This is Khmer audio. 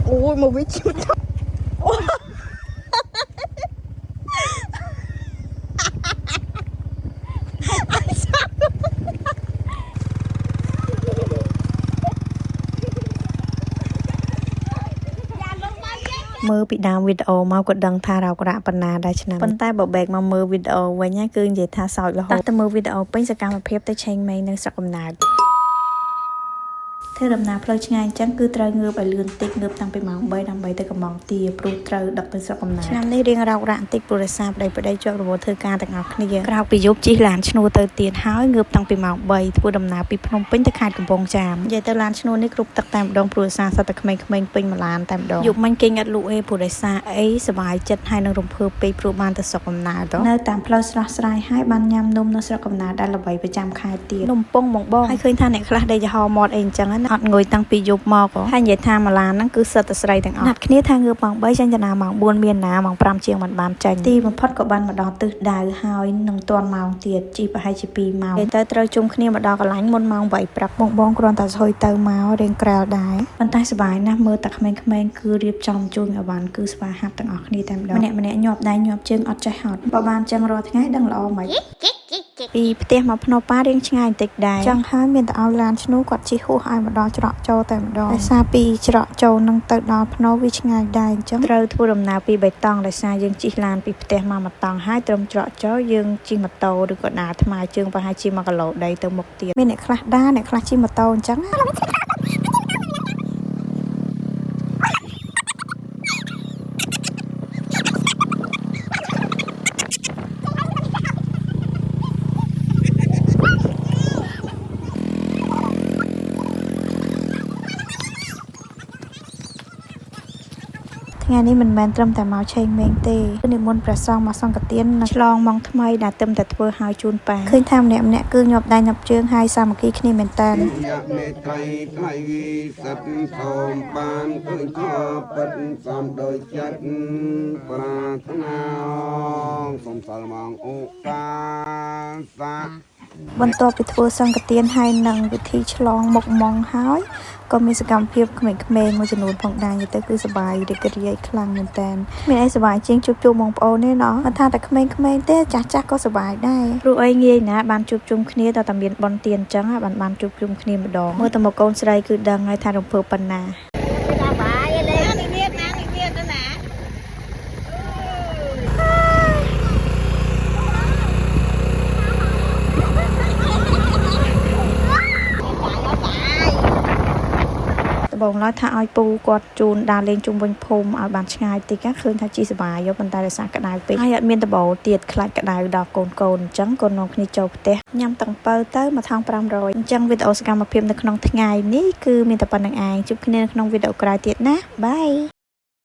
អូយមកវិញជុត មើលពីដើមវីដេអូមកក៏ដឹងថារោគរៈប៉ុណ្ណាដែរឆ្នាំប៉ុន្តែបើបែកមកមើលវីដេអូវិញណាគឺនិយាយថាសោចរហូតតែមើលវីដេអូពេញសកម្មភាពទៅឆេងម៉េងនៅស្រុកកំណើតធ្វើដំណើរផ្លូវឆ្ងាយអញ្ចឹងគឺត្រូវងើបឲ្យលឿនតិចងើបតាំងពីម៉ោង3ដើម្បីទៅកំងទាព្រោះត្រូវដឹកទៅស្រុកកំណើតឆ្នាំនេះរៀងរោគរៈបន្តិចព្រោះដោយសារប្តីប្តីជាប់រវល់ធ្វើការទាំងអស់គ្នាក្រៅពីយប់ជិះឡានឈ្នួលទៅទៀតហើយងើបតាំងពីម៉ោង3ធ្វើដំណើរពីភ្នំពេញទៅខេត្តកំពង់ចាមនិយាយទៅឡានឈ្នួលនេះគ្រប់ទឹកតែម្ដងព្រោះដោយសារសត្វតែក្មេងៗពេញមួយឡានតែម្ដងយប់មិញគេងអត់លក់ទេព្រោះដោយសារអីសប្បាយចិត្តហើយនឹងរំភើបពេកព្រោះបានទៅស្រុកកំណើតនៅតាមផ្លូវស្រស់ស្រាយហើយបានញ៉ាំនំនៅស្រុកកំណើតដែលល្បីប្រចាំខែទៀតនំពងបងបងហើយឃើញថាអ្នកខ្លះដេកចំហមាត់អីអញ្ចឹងណាអត់ងុយតាំងពីយប់មកហើយនិយាយថាមួយឡានហ្នឹងគឺសិតតែស្រីទាំងអស់ណាត់គ្នាថាងើបម៉ោង3ចេញទៅណាម៉ោង4មានណាម៉ោង5ជាងមិនបានចេញទីបំផុតក៏បានមកដល់ទិសដៅហើយនឹងតាន់ម៉ោងទៀតជិះប្រហែលជា2ម៉ោងពេលទៅត្រូវជុំគ្នាមកដល់កន្លែងមុនម៉ោង8ព្រឹកបងបងគ្រាន់តែស្ហុយទៅមករៀងក្រែលដែរប៉ុន្តែសប្បាយណាស់មើលតែក្មេងៗគឺរៀបចំជូនអវ៉ាន់គឺស្វាហាប់ទាំងអស់គ្នាតែម្ដងម្នាក់ម្នាក់ញាប់ដៃញាប់ជើងអត់ចេះហត់បើបានចឹងរាល់ថ្ងៃដឹងល្អមិន ពីផ្ទះមកភ្នំប៉ារៀងឆ្ងាយបន្តិចដែរចង់ហើយមានតែឲ្យឡានឈ្នួលគាត់ជិះហួសឲ្យមកដល់ច្រកចូលតែម្ដងដោយសារពីច្រកចូលនឹងទៅដល់ភ្នំវាឆ្ងាយដែរអញ្ចឹងត្រូវធ្វើដំណើរពីបៃតងដោយសារយើងជិះឡានពីផ្ទះមកមួយតង់ហើយត្រឹមច្រកចូលយើងជិះម៉ូតូឬក៏ដើរថ្មើរជើងប្រហែលជា1គីឡូដីទៅមុខទៀតមានអ្នកខ្លះដើរអ្នកខ្លះជិះម៉ូតូអញ្ចឹងណា ថ្ងៃនេះមិនមែនត្រឹមតែមកឆេងមេងទេគឺនិមន្តព្រះសង្ឃមកសង្ឃទាននិងឆ្លងម៉ងថ្មីដែលទឹមតែធ្វើឲ្យជូនប៉ាឃើញថាម្នាក់ម្នាក់គឺញាប់ដៃញាប់ជើងហើយសាមគ្គីគ្នាមែនតើ យមេត្រីថ្លៃវិសិទ្ធសូមបានឃើញខពិតសំដោយចិត្តប្រាថ្នាសូមសិលមងឧកាសា បន្ទាប់ពីធ្វើសង្ឃទានហើយនឹងវិធីឆ្លងមុខម៉ងហើយក៏មានសកម្មភាពក្មេងៗមួយចំនួនផងដែរនិយាយទៅគឺសប្បាយរីករាយខ្លាំងមែនតើមានអីសប្បាយជាងជួបជុំបងប្អូនទេណោះមិនថាតែក្មេងៗទេចាស់ៗក៏សប្បាយដែរព្រោះអីងាយណាស់បានជួបជុំគ្នាតើតែមានបុណ្យទានអញ្ចឹងបានជួបជុំគ្នាម្ដងមើលតែមកកូនស្រីគឺដឹងហើយថារំភើបប៉ុណ្ណា បាយលេងនេះមានណានេះមានទៅណា ដំបូងឡើយថាឲ្យពូគាត់ជូនដើរលេងជុំវិញភូមិឲ្យបានឆ្ងាយតិចណាឃើញថាជីសប្បាយយកប៉ុន្តែដោយសារក្តៅពេកហើយអត់មានដបូលទៀតខ្លាចក្តៅដល់កូនកូនអញ្ចឹងកូននាំគ្នាចូលផ្ទះញ៉ាំតឹងពៅទៅមួយថង500អញ្ចឹងវីដេអូសកម្មភាពនៅក្នុងថ្ងៃនេះគឺមានតែប៉ុណ្្នឹងឯងជួបគ្នានៅក្នុងវីដេអូក្រោយទៀតណាបាយ។